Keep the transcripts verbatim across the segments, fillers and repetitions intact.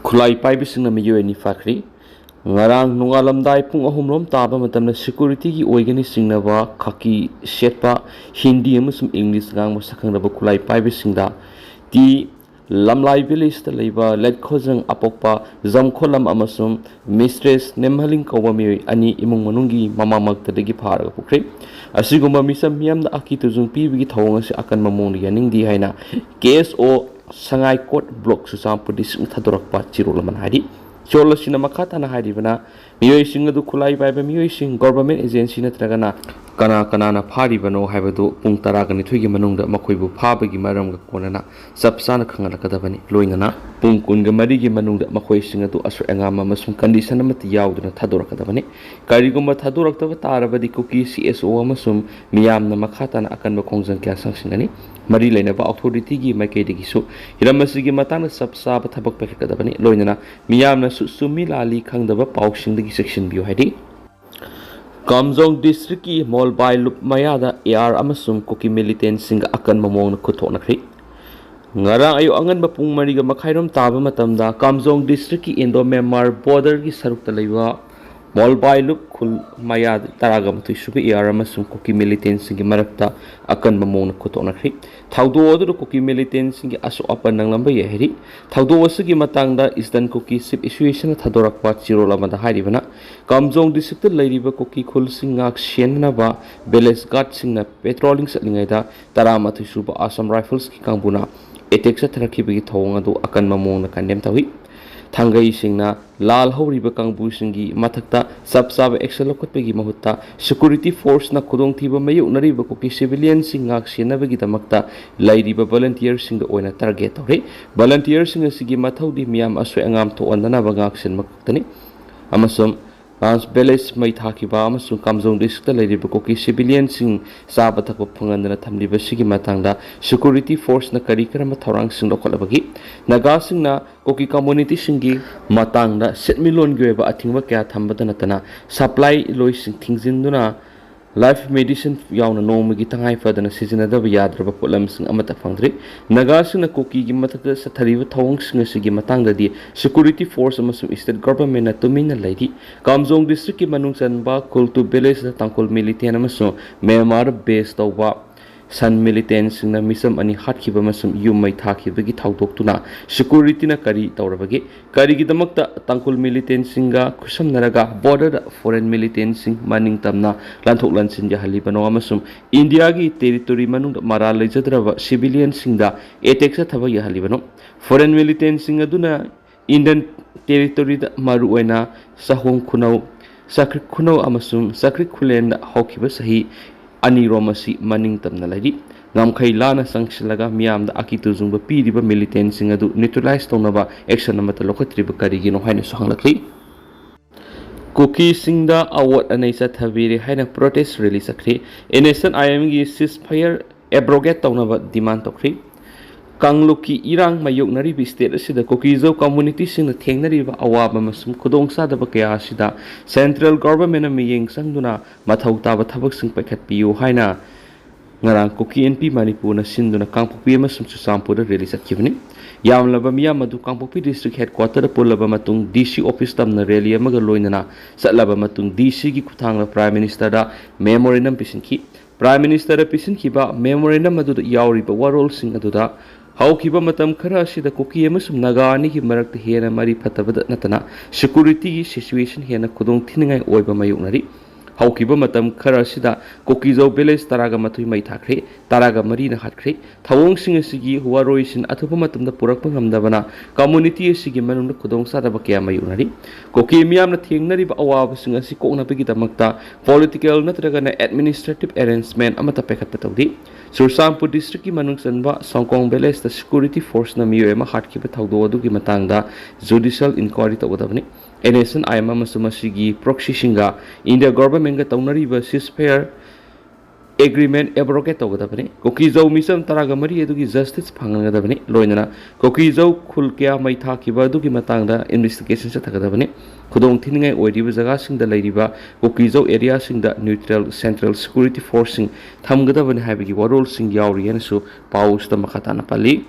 ꯈꯨꯠꯂꯥꯏ ꯄꯥꯏꯕꯁꯤꯡꯅ ꯃꯤꯑꯣꯏ ꯑꯅꯤ ꯐꯥꯈ꯭ꯔꯤ꯫ ꯉꯔꯥꯡ ꯅꯣꯡꯉꯥꯜꯂꯝꯗꯥꯏ ꯄꯨꯡ ꯑꯍꯨꯝ ꯔꯣꯝ ꯇꯥꯕ ꯃꯇꯝꯗ ꯁꯦꯀ꯭ꯌꯨꯔꯤꯇꯤꯒꯤ ꯑꯣꯏꯒꯅꯤ ꯆꯤꯡꯅꯕ ꯈꯥꯀꯤ ꯁꯦꯠꯄ, ꯍꯤꯟꯗꯤ ꯑꯃꯁꯨꯡ ꯏꯪꯂꯤꯁ ꯉꯥꯡꯕ ꯁꯛꯈꯪꯅꯕ ꯈꯨꯠꯂꯥꯏ ꯄꯥꯏꯕꯁꯤꯡꯗ ꯇꯤ ꯂꯝꯂꯥꯏ ꯚꯤꯂꯦꯖꯇ ꯂꯩꯕ ꯂꯦꯠꯈꯣꯖꯪ ꯑꯄꯣꯛꯄ ꯖꯝꯈꯣꯂꯝ ꯑꯃꯁꯨꯡ ꯃꯤꯁꯇ꯭ꯔꯦꯁ ꯅꯦꯝꯍꯂꯤꯡ ꯀꯧꯕ ꯃꯤꯑꯣꯏ ꯑꯅꯤ ꯏꯃꯨꯡ ꯃꯅꯨꯡꯒꯤ ꯃꯃꯥ ꯃꯛꯇꯗꯒꯤ ꯐꯥꯔꯒ ꯄꯨꯈ꯭ꯔꯦ꯫ ꯑꯁꯤꯒꯨꯝꯕ ꯃꯤꯆꯝ ꯃꯤꯌꯥꯝꯗ ꯑꯀꯤ ꯇꯨꯖꯨꯡ ꯄꯤꯕꯒꯤ ꯊꯧꯑꯣꯡ ꯑꯁꯤ ꯑꯀꯟꯕ ꯃꯑꯣꯡꯗ ꯌꯥꯅꯤꯡꯗꯦ ꯍꯥꯏꯅ ꯀꯦ ꯑꯦꯁ ꯑꯣ ꯁꯉꯥꯏ ꯀꯣꯠ ꯕ꯭ꯂꯣꯛ ꯆꯨꯔꯆꯥꯟꯄꯨꯔ ꯗꯤꯁꯇ꯭ꯔꯤꯛꯅ ꯊꯥꯗꯣꯔꯛꯄ ꯆꯦꯔꯣꯜ ꯑꯃꯅ ꯍꯥꯏꯔꯤ꯫ ꯆꯦꯔꯣꯜ ꯑꯁꯤꯅ ꯃꯈꯥ ꯇꯥꯅ ꯍꯥꯏꯔꯤꯕꯅ, ꯃꯤꯑꯣꯏꯁꯤꯡ ꯑꯗꯨ ꯈꯨꯠꯂꯥꯏ ꯄꯥꯏꯕ ꯃꯤꯑꯣꯏꯁꯤꯡ, ꯒꯣꯚꯔꯟꯃꯦꯟꯠ ꯑꯦꯖꯦꯟꯁꯤ ꯅꯠꯇ꯭ꯔꯒꯅ ꯀꯅꯥ ꯀꯅꯥꯅ ꯐꯥꯔꯤꯕꯅꯣ ꯍꯥꯏꯕꯗꯨ ꯄꯨꯡ ꯇꯔꯥꯒ ꯅꯤꯊꯣꯏꯒꯤ ꯃꯅꯨꯡꯗ ꯃꯈꯣꯏꯕꯨ ꯐꯥꯕꯒꯤ ꯃꯔꯝꯒ ꯀꯣꯟꯅꯅ ꯆꯞ ꯆꯥꯅ ꯈꯪꯍꯜꯂꯛꯀꯗꯕꯅꯤ꯫ ꯂꯣꯏꯅꯅ ꯄꯨꯡ ꯀꯨꯟꯒ ꯃꯔꯤꯒꯤ ꯃꯅꯨꯡꯗ ꯃꯈꯣꯏꯁꯤꯡ ꯑꯗꯨ ꯑꯁꯣꯏ ꯑꯉꯥꯝ ꯑꯃꯁꯨꯡ ꯀꯟꯗꯤꯁꯟ ꯑꯃꯠꯇ ꯌꯥꯎꯗꯅ ꯊꯥꯗꯣꯔꯛꯀꯗꯕꯅꯤ꯫ ꯀꯔꯤꯒꯨꯝꯕ ꯊꯥꯗꯣꯔꯛꯇꯕ ꯇꯥꯔꯕꯗꯤ ꯀꯨꯀꯤ ꯁꯤ ꯑꯦꯁ ꯑꯣ ꯑꯃꯁꯨꯡ ꯃꯤꯌꯥꯝꯅ ꯃꯈꯥ ꯇꯥꯅ ꯑꯀꯟꯕ ꯈꯣꯡꯖꯪ ꯀꯌꯥ ꯆꯪꯁꯤꯟꯒꯅꯤ꯫ ꯃꯔꯤ ꯂꯩꯅꯕ ꯑꯣꯊꯣꯔꯤꯇꯤꯒꯤ ꯃꯥꯏꯀꯩꯗꯒꯤꯁꯨ ꯍꯤꯔꯝ ꯑꯁꯤꯒꯤ ꯃꯇꯥꯡꯗ ꯆꯞ ꯆꯥꯕ ꯊꯕꯛ ꯄꯥꯏꯈꯠꯀꯗꯕꯅꯤ꯫ ꯂꯣꯏꯅꯅ ꯃꯤꯌꯥꯝꯅꯁꯨ ꯆꯨꯝꯃꯤ ꯂꯥꯜꯂꯤ ꯈꯪꯗꯕ ꯄꯥꯎꯁꯤꯡꯗꯒꯤ ꯆꯦꯛꯁꯤꯟꯕꯤꯌꯨ ꯍꯥꯏꯔꯤ꯫ ꯀꯥꯝꯖꯣꯡ ꯗꯤꯁꯇ꯭ꯔꯤꯛꯀꯤ ꯃꯣꯜꯕꯥꯏ ꯂꯨꯞ ꯃꯌꯥꯗ ꯑꯦ ꯑꯥꯔ ꯑꯃꯁꯨꯡ ꯀꯨꯀꯤ ꯃꯤꯂꯤꯇꯦꯟꯁꯤꯡꯒ ꯑꯀꯟꯕ ꯃꯑꯣꯡꯗ ꯈꯨꯠꯊꯣꯛꯅꯈ꯭ꯔꯤ꯫ ꯉꯔꯥꯡ ꯑꯌꯨꯛ ꯑꯉꯟꯕ ꯄꯨꯡ ꯃꯔꯤꯒ ꯃꯈꯥꯏꯔꯣꯝ ꯇꯥꯕ ꯃꯇꯝꯗ ꯀꯥꯝꯖꯣꯡ ꯗꯤꯁꯇ꯭ꯔꯤꯛꯀꯤ ꯏꯟꯗꯣ ꯃ꯭ꯌꯥꯟꯃꯥꯔ ꯕꯣꯔꯗꯔꯒꯤ ꯁꯔꯨꯛꯇ ꯂꯩꯕ ꯃꯣꯜꯕꯥꯏ ꯂꯨꯞ ꯈꯨꯜ ꯃꯌꯥ ꯇꯔꯥꯒ ꯃꯥꯊꯣꯏ ꯁꯨꯕ ꯑꯦ ꯑꯥꯔ ꯑꯃꯁꯨꯡ ꯀꯨꯀꯤ ꯃꯤꯂꯤꯇꯦꯟꯁꯤꯡꯒꯤ ꯃꯔꯛꯇ ꯑꯀꯟꯕ ꯃꯑꯣꯡꯗ ꯈꯨꯠꯊꯣꯛꯅꯈ꯭ꯔꯤ꯫ ꯊꯧꯗꯣꯛ ꯑꯗꯨꯗ ꯀꯨꯀꯤ ꯃꯤꯂꯤꯇꯦꯟꯁꯤꯡꯒꯤ ꯑꯁꯣꯛ ꯑꯄꯟ ꯅꯪꯂꯝꯕ ꯌꯥꯏ ꯍꯥꯏꯔꯤ꯫ ꯊꯧꯗꯣꯛ ꯑꯁꯤꯒꯤ ꯃꯇꯥꯡꯗ ꯏꯁꯇꯔꯟ ꯀꯨꯀꯤ ꯆꯤꯐ ꯑꯦꯁꯣꯁꯤꯌꯦꯁꯟꯅ ꯊꯥꯗꯣꯔꯛꯄ ꯆꯦꯔꯣꯜ ꯑꯃꯗ ꯍꯥꯏꯔꯤꯕꯅ, ꯀꯥꯝꯖꯣꯡ ꯗꯤꯁꯇ꯭ꯔꯤꯛꯇ ꯂꯩꯔꯤꯕ ꯀꯨꯀꯤ ꯈꯨꯜꯁꯤꯡ ꯉꯥꯛ ꯁꯦꯟꯅꯅꯕ ꯚꯤꯂꯦꯖ ꯒꯥꯔꯗꯁꯤꯡꯅ ꯄꯦꯇ꯭ꯔꯣꯂꯤꯡ ꯆꯠꯂꯤꯉꯩꯗ ꯇꯔꯥꯃꯥꯊꯣꯏ ꯁꯨꯕ ꯑꯁꯥꯝ ꯔꯥꯏꯐꯜꯁꯀꯤ ꯀꯥꯡꯕꯨꯅ ꯑꯦꯇꯦꯛ ꯆꯠꯊꯔꯛꯈꯤꯕꯒꯤ ꯊꯧꯑꯣꯡ ꯑꯗꯨ ꯑꯀꯟꯕ ꯃꯑꯣꯡꯗ ꯀꯟꯗꯦꯝ ꯇꯧꯏ꯫ ꯊꯥꯡꯒꯩꯁꯤꯡꯅ ꯂꯥꯜ ꯍꯧꯔꯤꯕ ꯀꯥꯡꯕꯨꯁꯤꯡꯒꯤ ꯃꯊꯛꯇ ꯆꯞ ꯆꯥꯕ ꯑꯦꯛꯁꯟ ꯂꯧꯈꯠꯄꯒꯤ ꯃꯍꯨꯠꯇ ꯁꯦꯀ꯭ꯌꯨꯔꯤꯇꯤ ꯐꯣꯔꯁꯅ ꯈꯨꯗꯣꯡꯊꯤꯕ ꯃꯥꯌꯣꯛꯅꯔꯤꯕ ꯀꯨꯀꯤ ꯁꯤꯚꯤꯂꯤꯌꯟꯁꯤꯡ ꯉꯥꯛ ꯁꯦꯟꯅꯕꯒꯤꯗꯃꯛꯇ ꯂꯩꯔꯤꯕ ꯚꯣꯂꯨꯟꯇꯤꯌꯔꯁꯤꯡꯗ ꯑꯣꯏꯅ ꯇꯥꯔꯒꯦꯠ ꯇꯧꯔꯤ꯫ ꯚꯣꯂꯨꯟꯇꯤꯌꯔꯁꯤꯡ ꯑꯁꯤꯒꯤ ꯃꯊꯧꯗꯤ ꯃꯤꯌꯥꯝ ꯑꯁꯣꯏ ꯑꯉꯥꯝ ꯊꯣꯛꯍꯟꯗꯅꯕ ꯉꯥꯛ ꯁꯦꯟꯕ ꯈꯛꯇꯅꯤ ꯑꯃꯁꯨꯡ ꯂꯥꯟꯁ ꯚꯤꯂꯦꯖ ꯃꯩ ꯊꯥꯈꯤꯕ ꯑꯃꯁꯨꯡ ꯀꯥꯝꯖꯣꯡ ꯗꯤꯁꯇ꯭ꯔꯤꯛꯇ ꯂꯩꯔꯤꯕ ꯀꯨꯀꯤ ꯁꯤꯚꯤꯂꯤꯌꯟꯁꯤꯡ ꯆꯥꯕ ꯊꯛꯄ ꯐꯪꯍꯟꯗꯅ ꯊꯝꯂꯤꯕꯁꯤꯒꯤ ꯃꯇꯥꯡꯗ ꯁꯦꯀ꯭ꯌꯨꯔꯤꯇꯤ ꯐꯣꯔꯁꯅ ꯀꯔꯤ ꯀꯔꯝꯕ ꯊꯧꯔꯥꯡꯁꯤꯡ ꯂꯧꯈꯠꯂꯕꯒꯦ? ꯅꯥꯒꯥꯁꯤꯡꯅ ꯀꯨꯀꯤ ꯀꯝꯃꯨꯅꯤꯇꯤꯁꯤꯡꯒꯤ ꯃꯇꯥꯡꯗ ꯁꯦꯟꯃꯤꯠꯂꯣꯟꯒꯤ ꯑꯣꯏꯕ ꯑꯊꯤꯡꯕ ꯀꯌꯥ ꯊꯝꯕꯇ ꯅꯠꯇꯅ ꯁꯄ꯭ꯂꯥꯏ ꯂꯣꯏꯁꯤꯡ ꯊꯤꯡꯖꯤꯟꯗꯨꯅ Life medicine ꯌꯥꯎꯅ ꯅꯣꯡꯃꯒꯤ ꯇꯉꯥꯏ ꯐꯗꯅ ꯁꯤꯖꯤꯟꯅꯗꯕ ꯌꯥꯗ꯭ꯔꯕ ꯄꯣꯠꯂꯝꯁꯤꯡ ꯑꯃꯠꯇ ꯐꯪꯗ꯭ꯔꯤ꯫ ꯅꯥꯒꯥꯁꯤꯡꯅ ꯀꯨꯀꯤꯒꯤ ꯃꯊꯛꯇ ꯆꯠꯊꯔꯤꯕ ꯊꯧꯑꯣꯡꯁꯤꯡ ꯑꯁꯤꯒꯤ ꯃꯇꯥꯡꯗꯗꯤ security force ꯑꯃꯁꯨꯡ state governmentꯅ ꯇꯨꯃꯤꯟꯅ ꯂꯩꯔꯤ꯫ ꯀꯥꯝꯖꯣꯡ districtꯀꯤ ꯃꯅꯨꯡ ꯆꯟꯕ ꯈꯨꯜꯇꯨ villageꯇ ꯇꯥꯡꯈꯨꯜ militant ꯑꯃꯁꯨꯡ ꯃ꯭ꯌꯥꯟꯃꯥꯔ base ꯇꯧꯕ ꯁꯟ militantꯁꯤꯡꯅ ꯃꯤꯆꯝ ꯑꯅꯤ ꯍꯥꯠꯈꯤꯕ ꯑꯃꯁꯨꯡ ꯌꯨꯝ ꯃꯩ ꯊꯥꯈꯤꯕꯒꯤ ꯊꯧꯗꯣꯛꯇꯨꯅ securityꯅ ꯀꯔꯤ ꯇꯧꯔꯕꯒꯦ? ꯀꯔꯤꯒꯤꯗꯃꯛꯇ ꯇꯥꯡꯈꯨꯜ militantꯁꯤꯡꯒ ꯈꯨꯠꯁꯝꯅꯔꯒ borderꯗ foreign militantꯁꯤꯡ ꯃꯅꯤꯡ ꯇꯝꯅ ꯂꯥꯟꯊꯣꯛ ꯂꯥꯟꯁꯤꯟ ꯌꯥꯍꯜꯂꯤꯕꯅꯣ ꯑꯃꯁꯨꯡ ꯏꯟꯗꯤꯌꯥꯒꯤ territory ꯃꯅꯨꯡꯗ ꯃꯔꯥꯜ ꯂꯩꯖꯗ꯭ꯔꯕ civilianꯁꯤꯡꯗ attack ꯆꯠꯊꯕ ꯌꯥꯍꯜꯂꯤꯕꯅꯣ? Foreign militantꯁꯤꯡ ꯑꯗꯨꯅ Indian territoryꯗ ꯃꯔꯨꯑꯣꯏꯅ ꯆꯥꯍꯣꯡ ꯈꯨꯅꯧ, ꯆꯥꯀ꯭ꯔꯤꯛ ꯈꯨꯅꯧ ꯑꯃꯁꯨꯡ ꯆꯥꯀ꯭ꯔꯤꯛ ꯈꯨꯂꯦꯟꯗ ꯍꯧꯈꯤꯕ ꯆꯍꯤ ꯑꯅꯤꯔꯣꯝ ꯑꯁꯤ ꯃꯅꯤꯡ ꯇꯝꯅ ꯂꯩꯔꯤ꯫ ꯉꯝꯈꯩ ꯂꯥꯟꯅ ꯆꯪꯁꯤꯜꯂꯒ ꯃꯤꯌꯥꯝꯗ ꯑꯀꯤ ꯇꯨꯖꯨꯡꯕ ꯄꯤꯔꯤꯕ militantꯁꯤꯡ ꯑꯗꯨ neutralize ꯇꯧꯅꯕ action ꯑꯃꯠꯇ ꯂꯧꯈꯠꯇ꯭ꯔꯤꯕ ꯀꯔꯤꯒꯤꯅꯣ ꯍꯥꯏꯅꯁꯨ ꯍꯪꯂꯛꯂꯤ꯫ ꯀꯨꯀꯤꯁꯤꯡꯗ ꯑꯋꯣꯠ ꯑꯅꯩ ꯆꯠꯊꯕꯤꯔꯦ ꯍꯥꯏꯅ protest rally ꯆꯠꯈ꯭ꯔꯤ꯫ NSCN-IMꯒꯤ ceasefire abrogate ꯇꯧꯅꯕ demand ꯇꯧꯈ꯭ꯔꯤ꯫ ꯀꯥꯡꯂꯨꯞꯀꯤ ꯏꯔꯥꯡ ꯃꯥꯌꯣꯛꯅꯔꯤꯕ state ꯑꯁꯤꯗ ꯀꯨꯀꯤꯖꯧ communityꯁꯤꯡꯅ ꯊꯦꯡꯅꯔꯤꯕ ꯑꯋꯥꯕ ꯑꯃꯁꯨꯡ ꯈꯨꯗꯣꯡꯆꯥꯗꯕ ꯀꯌꯥ ꯑꯁꯤꯗ central governmentꯅ ꯃꯤꯠꯌꯦꯡ ꯆꯪꯗꯨꯅ ꯃꯊꯧ ꯇꯥꯕ ꯊꯕꯛꯁꯤꯡ ꯄꯥꯏꯈꯠꯄꯤꯌꯨ ꯍꯥꯏꯅ ꯉꯔꯥꯡ ꯀꯨꯀꯤ ꯑꯦꯟ ꯄꯤ ꯃꯅꯤꯄꯨꯔꯅ ꯁꯤꯟꯗꯨꯅ ꯀꯥꯡꯄꯣꯛꯄꯤ ꯑꯃꯁꯨꯡ ꯆꯨꯔꯆꯥꯟꯄꯨꯔꯗ rally ꯆꯠꯈꯤꯕꯅꯤ꯫ ꯌꯥꯝꯂꯕ ꯃꯤꯌꯥꯝ ꯑꯗꯨ ꯀꯥꯡꯄꯣꯛꯄꯤ district headquarterꯗ ꯄꯨꯜꯂꯕ ꯃꯇꯨꯡ DC office ꯇꯝꯅ rally ꯑꯃꯒ ꯂꯣꯏꯅꯅ ꯆꯠꯂꯕ ꯃꯇꯨꯡ DCꯒꯤ ꯈꯨꯠꯊꯥꯡꯗ Prime Ministerꯗ memorandum ꯄꯤꯁꯤꯟꯈꯤ꯫ Prime Ministerꯗ ꯄꯤꯁꯤꯟꯈꯤꯕ memorandum ꯑꯗꯨꯗ ꯌꯥꯎꯔꯤꯕ ꯋꯥꯔꯣꯜꯁꯤꯡ ꯑꯗꯨꯗ ꯍꯧꯈꯤꯕ ꯃꯇꯝ ꯈꯔ ꯑꯁꯤꯗ ꯀꯨꯀꯤ ꯑꯃꯁꯨꯡ ꯅꯥꯒꯥ ꯑꯅꯤꯒꯤ ꯃꯔꯛꯇ ꯍꯦꯟꯅ ꯃꯔꯤ ꯐꯠꯇꯕꯗ ꯅꯠꯇꯅ securityꯒꯤ situation ꯍꯦꯟꯅ ꯈꯨꯗꯣꯡ ꯊꯤꯅꯤꯡꯉꯥꯏ ꯑꯣꯏꯕ ꯃꯥꯌꯣꯛꯅꯔꯤ꯫ ꯍꯧꯈꯤꯕ ꯃꯇꯝ ꯈꯔ ꯑꯁꯤꯗ ꯀꯨꯀꯤꯖꯧ village ꯇꯔꯥꯒ ꯃꯥꯊꯣꯏ ꯃꯩ ꯊꯥꯈ꯭ꯔꯦ, ꯇꯔꯥꯒ ꯃꯔꯤꯅ ꯍꯥꯠꯈ꯭ꯔꯦ꯫ ꯊꯧꯑꯣꯡꯁꯤꯡ ꯑꯁꯤꯒꯤ ꯋꯥꯔꯣꯏꯁꯤꯟ ꯑꯊꯨꯕ ꯃꯇꯝꯗ ꯄꯨꯔꯛꯄ ꯉꯝꯗꯕꯅ community ꯑꯁꯤꯒꯤ ꯃꯅꯨꯡꯗ ꯈꯨꯗꯣꯡꯆꯥꯗꯕ ꯀꯌꯥ ꯃꯥꯌꯣꯛꯅꯔꯤ꯫ ꯀꯨꯀꯤ ꯃꯤꯌꯥꯝꯅ ꯊꯦꯡꯅꯔꯤꯕ ꯑꯋꯥꯕꯁꯤꯡ ꯑꯁꯤ ꯀꯣꯛꯅꯕꯒꯤꯗꯃꯛꯇ political ꯅꯠꯇ꯭ꯔꯒꯅ administrative arrangement ꯑꯃꯠꯇ ꯄꯥꯏꯈꯠꯄ ꯇꯧꯗꯦ꯫ ꯆꯨꯔꯆꯥꯟꯄꯨꯔ districtꯀꯤ ꯃꯅꯨꯡ ꯆꯟꯕ ꯁꯣꯡꯀꯣꯡ villageꯇ security forceꯅ ꯃꯤꯑꯣꯏ ꯑꯃ ꯍꯥꯠꯈꯤꯕ ꯊꯧꯗꯣꯛ ꯑꯗꯨꯒꯤ ꯃꯇꯥꯡꯗ judicial inquiry ꯇꯧꯒꯗꯕꯅꯤ꯫ NSCN-IM ꯑꯃꯁꯨꯡ ꯃꯁꯤꯒꯤ proxyꯁꯤꯡꯒ India governmentꯒ ꯇꯧꯅꯔꯤꯕ ceasefire ꯑꯦꯒ꯭ꯔꯤꯃꯦꯟ ꯑꯦꯕ꯭ꯔꯣꯒꯦꯠ ꯇꯧꯒꯗꯕꯅꯤ꯫ ꯀꯨꯀꯤꯖꯧ ꯃꯤꯆꯝ ꯇꯔꯥꯒ ꯃꯔꯤ ꯑꯗꯨꯒꯤ ꯖꯁꯇꯤꯁ ꯐꯪꯍꯟꯒꯗꯕꯅꯤ꯫ ꯂꯣꯏꯅꯅ ꯀꯨꯀꯤꯖꯧ ꯈꯨꯜ ꯀꯌꯥ ꯃꯩ ꯊꯥꯈꯤꯕ ꯑꯗꯨꯒꯤ ꯃꯇꯥꯡꯗ ꯏꯟꯚꯦꯁꯇꯤꯒꯦꯁꯟ ꯆꯠꯊꯒꯗꯕꯅꯤ꯫ ꯈꯨꯗꯣꯡ ꯊꯤꯅꯤꯡꯉꯥꯏ ꯑꯣꯏꯔꯤꯕ ꯖꯒꯥꯁꯤꯡꯗ ꯂꯩꯔꯤꯕ ꯀꯨꯀꯤꯖꯧ ꯑꯦꯔꯤꯌꯥꯁꯤꯡꯗ ꯅ꯭ꯌꯨꯇ꯭ꯔꯦꯜ ꯁꯦꯟꯇ꯭ꯔꯦꯜ ꯁꯦꯀ꯭ꯌꯨꯔꯤꯇꯤ ꯐꯣꯔꯁꯁꯤꯡ ꯊꯝꯒꯗꯕꯅꯤ ꯍꯥꯏꯕꯒꯤ ꯋꯥꯔꯣꯜꯁꯤꯡ ꯌꯥꯎꯔꯤ ꯍꯥꯏꯅꯁꯨ ꯄꯥꯎ ꯑꯁꯤꯗ ꯃꯈꯥ ꯇꯥꯅ ꯄꯜꯂꯤ꯫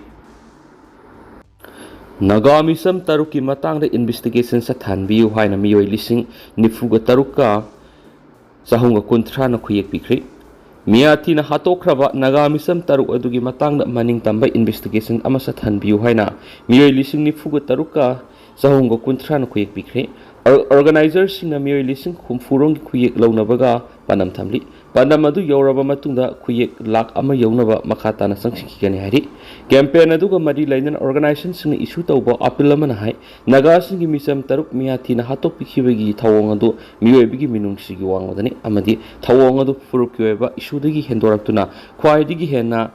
ꯅꯥꯒꯥ ꯃꯤꯆꯝ ꯇꯔꯨꯛꯀꯤ ꯃꯇꯥꯡꯗ ꯏꯟꯚꯦꯁꯇꯤꯒꯦꯁꯟ ꯆꯠꯊꯍꯟꯕꯤꯌꯨ ꯍꯥꯏꯅ ꯃꯤꯑꯣꯏ ꯂꯤꯁꯤꯡ ꯅꯤꯐꯨꯒ ꯇꯔꯨꯛꯀ ꯆꯍꯨꯝꯒ ꯀꯨꯟꯊ꯭ꯔꯥꯅ ꯈꯨꯌꯦꯛ ꯄꯤꯈ꯭ꯔꯤ꯫ ꯃꯤꯌꯥꯊꯤꯅ ꯍꯥꯠꯇꯣꯛꯈ꯭ꯔꯕ ꯅꯥꯒꯥ ꯃꯤꯆꯝ ꯇꯔꯨꯛ ꯑꯗꯨꯒꯤ ꯃꯇꯥꯡꯗ ꯃꯅꯤꯡ ꯇꯝꯕ ꯏꯟꯚꯦꯁꯇꯤꯒꯦꯁꯟ ꯑꯃ ꯆꯠꯊꯍꯟꯕꯤꯌꯨ ꯍꯥꯏꯅ ꯃꯤꯑꯣꯏ ꯂꯤꯁꯤꯡ ꯅꯤꯐꯨꯒ ꯇꯔꯨꯛꯀ ꯆꯍꯨꯝꯒ ꯀꯨꯟꯊ꯭ꯔꯥꯅ ꯈꯨꯌꯦꯛ ꯄꯤꯈ꯭ꯔꯤ꯫ ꯑꯣꯔ-, ꯑꯣꯔꯒꯅꯥꯏꯖꯔꯁꯤꯡꯅ ꯃꯤꯑꯣꯏ ꯂꯤꯁꯤꯡ ꯍꯨꯝꯐꯨꯔꯣꯝꯒꯤ ꯈꯨꯌꯦꯛ ꯂꯧꯅꯕꯒ ꯄꯥꯟꯗꯝ ꯊꯝꯂꯤ꯫ ꯄꯥꯟꯗꯝ ꯑꯗꯨ ꯌꯧꯔꯕ ꯃꯇꯨꯡꯗ ꯈꯨꯌꯦꯛ ꯂꯥꯈ ꯑꯃ ꯌꯧꯅꯕ ꯃꯈꯥ ꯇꯥꯅ ꯆꯪꯁꯤꯟꯈꯤꯒꯅꯤ ꯍꯥꯏꯔꯤ꯫ ꯀꯦꯝꯄꯦꯟ ꯑꯗꯨꯒ ꯃꯔꯤ ꯂꯩꯅꯅ ꯑꯣꯔꯒꯅꯥꯏꯖꯦꯁꯟꯁꯤꯡꯅ ꯏꯁꯨ ꯇꯧꯕ ꯑꯄꯤꯜ ꯑꯃꯅ ꯍꯥꯏ, ꯅꯥꯒꯥꯁꯤꯡꯒꯤ ꯃꯤꯆꯝ ꯇꯔꯨꯛ ꯃꯤꯌꯥꯊꯤꯅ ꯍꯥꯠꯇꯣꯛꯄꯤꯈꯤꯕꯒꯤ ꯊꯧꯑꯣꯡ ꯑꯗꯨ ꯃꯤꯑꯣꯏꯕꯒꯤ ꯃꯤꯅꯨꯡꯁꯤꯒꯤ ꯋꯥꯡꯃꯗꯅꯤ ꯑꯃꯗꯤ ꯊꯧꯑꯣꯡ ꯑꯗꯨ ꯐꯨꯔꯨꯞꯀꯤ ꯑꯣꯏꯕ ꯏꯁꯨꯗꯒꯤ ꯍꯦꯟꯗꯣꯔꯛꯇꯨꯅ ꯈ꯭ꯋꯥꯏꯗꯒꯤ ꯍꯦꯟꯅ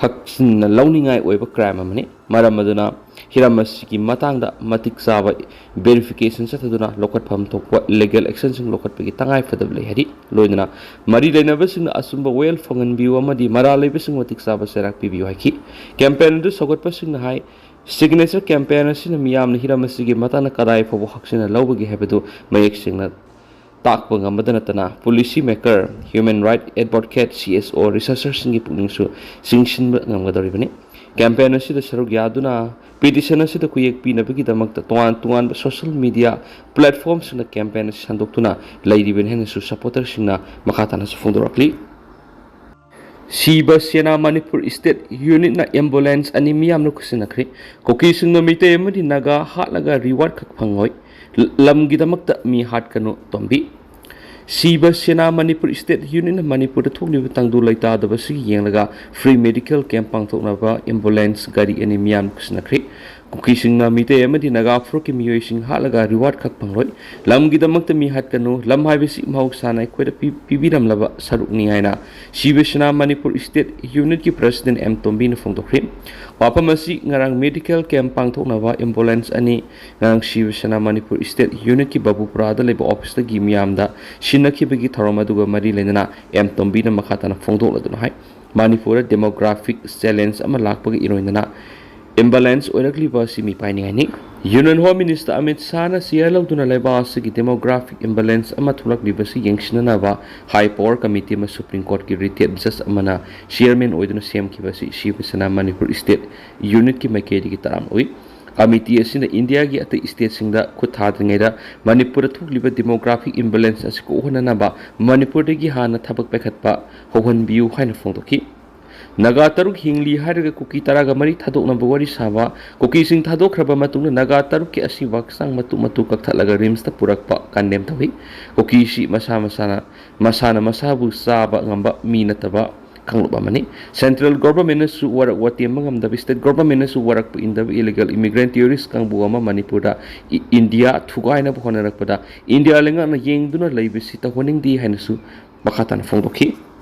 ꯍꯛꯆꯤꯟꯅ ꯂꯧꯅꯤꯡꯉꯥꯏ ꯑꯣꯏꯕ ꯀ꯭ꯔꯥꯏꯝ ꯑꯃꯅꯤ꯫ ꯃꯔꯝ ꯑꯗꯨꯅ ꯍꯤꯔꯝ ꯑꯁꯤꯒꯤ ꯃꯇꯥꯡꯗ ꯃꯇꯤꯛ ꯆꯥꯕ ꯚꯦꯔꯤꯐꯤꯀꯦꯁꯟ ꯆꯠꯊꯗꯨꯅ ꯂꯧꯈꯠꯐꯝ ꯊꯣꯛꯄ ꯂꯤꯒꯦꯜ ꯑꯦꯛꯁꯟꯁꯤꯡ ꯂꯧꯈꯠꯄꯒꯤ ꯇꯉꯥꯏ ꯐꯗꯕ ꯂꯩ ꯍꯥꯏꯔꯤ꯫ ꯂꯣꯏꯅꯅ ꯃꯔꯤ ꯂꯩꯅꯕꯁꯤꯡꯅ ꯑꯆꯨꯝꯕ ꯋꯦꯜ ꯐꯪꯍꯟꯕꯤꯌꯨ ꯑꯃꯗꯤ ꯃꯔꯥꯜ ꯂꯩꯕꯁꯤꯡ ꯃꯇꯤꯛ ꯆꯥꯕ ꯆꯩꯔꯥꯛ ꯄꯤꯕꯤꯌꯨ ꯍꯥꯏꯈꯤ꯫ ꯀꯦꯝꯄꯦꯟ ꯑꯗꯨ ꯁꯧꯒꯠꯄꯁꯤꯡꯅ ꯍꯥꯏ, ꯁꯤꯒꯅꯦꯆꯔ ꯀꯦꯝꯄꯦꯟ ꯑꯁꯤꯅ ꯃꯤꯌꯥꯝꯅ ꯍꯤꯔꯝ ꯑꯁꯤꯒꯤ ꯃꯇꯥꯡꯗ ꯀꯗꯥꯏ ꯐꯥꯎꯕ ꯍꯛꯆꯤꯟꯅ ꯂꯧꯕꯒꯦ ꯍꯥꯏꯕꯗꯨ ꯃꯌꯦꯛ ꯁꯦꯡꯅ ꯇꯥꯛꯄ ꯉꯝꯕꯗ ꯅꯠꯇꯅ, policy maker, human right advocate, C S ꯑꯣ, ꯔꯤꯁꯔꯆꯔꯁꯤꯡꯒꯤ ꯄꯨꯛꯅꯤꯡꯁꯨ ꯆꯤꯡꯁꯤꯟꯕ ꯉꯝꯒꯗꯧꯔꯤꯕꯅꯤ꯫ ꯀꯦꯝꯄꯦꯟ ꯑꯁꯤꯗ ꯁꯔꯨꯛ ꯌꯥꯗꯨꯅ ꯄꯤꯇꯤꯁꯟ ꯑꯁꯤꯗ ꯈꯨꯌꯦꯛ ꯄꯤꯅꯕꯒꯤꯗꯃꯛꯇ ꯇꯣꯉꯥꯟ ꯇꯣꯉꯥꯟꯕ ꯁꯣꯁꯤꯌꯦꯜ ꯃꯤꯗꯤꯌꯥ ꯄ꯭ꯂꯦꯠꯐꯣꯝꯁꯤꯡꯗ ꯀꯦꯝꯄꯦꯟ ꯑꯁꯤ ꯁꯟꯗꯣꯛꯇꯨꯅ ꯂꯩꯔꯤꯕꯅꯤ ꯍꯥꯏꯅꯁꯨ ꯁꯄꯣꯔꯇꯔꯁꯤꯡꯅ ꯃꯈꯥ ꯇꯥꯅꯁꯨ ꯐꯣꯡꯗꯣꯔꯛꯂꯤ꯫ ꯁꯤꯕ ꯁꯦꯅꯥ ꯃꯅꯤꯄꯨꯔ ꯁ꯭ꯇꯦꯠ ꯌꯨꯅꯤꯠꯅ ꯑꯦꯝꯕꯨꯂꯦꯟꯁ ꯑꯅꯤ ꯃꯤꯌꯥꯝꯅ ꯈꯨꯠꯁꯤꯟꯅꯈ꯭ꯔꯤ꯫ ꯀꯨꯀꯤꯁꯤꯡꯅ ꯃꯤꯇꯩ ꯑꯃꯗꯤ ꯅꯥꯒꯥ ꯍꯥꯠꯂꯒ ꯔꯤꯋꯥꯔꯗ ꯈꯛ ꯐꯪꯂꯣꯏ꯫ ꯂ-, ꯂꯝꯒꯤꯗꯃꯛꯇ ꯃꯤ ꯍꯥꯠꯀꯅꯨ ꯇꯣꯝꯕꯤ꯫ ꯁꯤꯕ ꯁꯦꯅꯥ ꯃꯅꯤꯄꯨꯔ ꯁ꯭ꯇꯦꯠ ꯌꯨꯅꯤꯠꯅ ꯃꯅꯤꯄꯨꯔꯗ ꯊꯣꯛꯂꯤꯕ ꯇꯪꯗꯨ ꯂꯩꯇꯥꯗꯕꯁꯤꯒꯤ ꯌꯦꯡꯂꯒ ꯐ꯭ꯔꯤ ꯃꯦꯗꯤꯀꯦꯜ ꯀꯦꯝꯞ ꯄꯥꯡꯊꯣꯛꯅꯕ ꯑꯦꯝꯕꯨꯂꯦꯟꯁ ꯒꯥꯔꯤ ꯑꯅꯤ ꯃꯤꯌꯥꯝꯅ ꯈꯨꯠꯁꯤꯟꯅꯈ꯭ꯔꯤ꯫ ꯀꯨꯀꯤꯁꯤꯡꯅ ꯃꯤꯇꯩ ꯑꯃꯗꯤ ꯅꯥꯒꯥ ꯐꯨꯔꯨꯞꯀꯤ ꯃꯤꯑꯣꯏꯁꯤꯡ ꯍꯥꯠꯂꯒ ꯔꯤꯋꯥꯔꯗ ꯈꯛ ꯐꯪꯂꯣꯏ꯫ ꯂꯝꯒꯤꯗꯃꯛꯇ ꯃꯤ ꯍꯥꯠꯀꯅꯨ꯫ ꯂꯝ ꯍꯥꯏꯕꯁꯤ ꯃꯍꯧꯁꯥꯅ ꯑꯩꯈꯣꯏꯗ ꯄꯤ-, ꯄꯤꯕꯤꯔꯝꯂꯕ ꯁꯔꯨꯛꯅꯤ ꯍꯥꯏꯅ ꯁꯤꯕ ꯁꯦꯅꯥ ꯃꯅꯤꯄꯨꯔ ꯁ꯭ꯇꯦꯠ ꯌꯨꯅꯤꯠꯀꯤ ꯄ꯭ꯔꯁꯤꯗꯦꯟ ꯑꯦꯝ ꯇꯣꯝꯕꯤꯅ ꯐꯣꯡꯗꯣꯛꯈ꯭ꯔꯤ꯫ ꯋꯥꯐꯝ ꯑꯁꯤ ꯉꯔꯥꯡ medical camp ꯄꯥꯡꯊꯣꯛꯅꯕ ambulance ꯑꯅꯤ ꯉꯔꯥꯡ ꯁꯤꯕ ꯁꯦꯅꯥ ꯃꯅꯤꯄꯨꯔ state unitꯀꯤ ꯕꯕꯨꯄꯨꯔꯥꯗ ꯂꯩꯕ officeꯇꯒꯤ ꯃꯤꯌꯥꯝꯗ ꯁꯤꯟꯅꯈꯤꯕꯒꯤ ꯊꯧꯔꯝ ꯑꯗꯨꯒ ꯃꯔꯤ ꯂꯩꯅꯅ ꯑꯦꯝ ꯇꯣꯝꯕꯤꯅ ꯃꯈꯥ ꯇꯥꯅ ꯐꯣꯡꯗꯣꯛꯂꯗꯨꯅ ꯍꯥꯏ꯫ ꯃꯅꯤꯄꯨꯔꯗ demographic challenge ꯑꯃ ꯂꯥꯛꯄꯒꯤ ꯏꯔꯣꯏꯅꯅ ambulance ꯑꯣꯏꯔꯛꯂꯤꯕ ꯑꯁꯤ ꯃꯤꯄꯥꯏꯅꯤꯡꯉꯥꯏꯅꯤ꯫ Union Home Minister Amit ꯁꯥꯍꯅ chair ꯂꯧꯗꯨꯅ ꯂꯩꯕꯥꯛ ꯑꯁꯤꯒꯤ demographic imbalance ꯑꯃ ꯊꯣꯛꯂꯛꯂꯤꯕꯁꯤ ꯌꯦꯡꯁꯤꯟꯅꯅꯕ high power committee ꯑꯃ Supreme Courtꯀꯤ retired judge ꯑꯃꯅ chairman ꯑꯣꯏꯗꯨꯅ ꯁꯦꯝꯈꯤꯕ ꯑꯁꯤ ꯁꯤꯕ ꯁꯦꯅꯥ ꯃꯅꯤꯄꯨꯔ state unitꯀꯤ ꯃꯥꯏꯀꯩꯗꯒꯤ ꯇꯔꯥꯝꯅ ꯎꯏ꯫ Committee ꯑꯁꯤꯅ ꯏꯟꯗꯤꯌꯥꯒꯤ ꯑꯇꯩ stateꯁꯤꯡꯗ ꯈꯨꯠ ꯊꯥꯗ꯭ꯔꯤꯉꯩꯗ ꯃꯅꯤꯄꯨꯔꯗ ꯊꯣꯛꯂꯤꯕ demographic imbalance ꯑꯁꯤ ꯀꯣꯛꯍꯟꯅꯅꯕ ꯃꯅꯤꯄꯨꯔꯗꯒꯤ ꯍꯥꯟꯅ ꯊꯕꯛ ꯄꯥꯏꯈꯠꯄ ꯍꯧꯍꯟꯕꯤꯌꯨ ꯍꯥꯏꯅ ꯐꯣꯡꯗꯣꯛꯈꯤ꯫ ꯅꯥꯒꯥ ꯇꯔꯨꯛ ꯍꯤꯡꯂꯤ ꯍꯥꯏꯔꯒ ꯀꯨꯀꯤ ꯇꯔꯥꯒ ꯃꯔꯤ ꯊꯥꯗꯣꯛꯅꯕ ꯋꯥꯔꯤ ꯁꯥꯕ꯫ ꯀꯨꯀꯤꯁꯤꯡ ꯊꯥꯗꯣꯛꯈ꯭ꯔꯕ ꯃꯇꯨꯡꯗ ꯅꯥꯒꯥ ꯇꯔꯨꯛꯀꯤ ꯑꯁꯤꯕ ꯍꯛꯆꯥꯡ ꯃꯇꯨ ꯃꯇꯨ ꯀꯛꯊꯠꯂꯒ RIMSꯇ ꯄꯨꯔꯛꯄ condemn ꯇꯧꯏ꯫ ꯀꯨꯀꯤꯁꯤ ꯃꯁꯥ ꯃꯁꯥꯅ, ꯃꯁꯥꯅ ꯃꯁꯥꯕꯨ ꯆꯥꯕ ꯉꯝꯕ ꯃꯤ ꯅꯠꯇꯕ ꯀꯥꯡꯂꯨꯞ ꯑꯃꯅꯤ꯫ Central governmentꯅꯁꯨ ꯋꯥꯔꯛ ꯋꯥꯇꯦꯝꯕ ꯉꯝꯗꯕ, state governmentꯅꯁꯨ ꯋꯥꯔꯛꯄ ꯏꯟꯗꯕ illegal immigrant terrorist ꯀꯥꯡꯕꯨ ꯑꯃ ꯃꯅꯤꯄꯨꯔꯗ ꯏ-, ꯏꯟꯗꯤꯌꯥ ꯊꯨꯒꯥꯏꯅꯕ ꯍꯣꯠꯅꯔꯛꯄꯗ ꯏꯟꯗꯤꯌꯥ ꯂꯩꯉꯥꯛꯅ ꯌꯦꯡꯗꯨꯅ ꯂꯩꯕꯁꯤ ꯇꯧꯍꯟꯅꯤꯡꯗꯦ ꯍꯥꯏꯅꯁꯨ ꯃꯈꯥ ꯇꯥꯅ ꯐꯣꯡꯗꯣꯛꯈꯤ꯫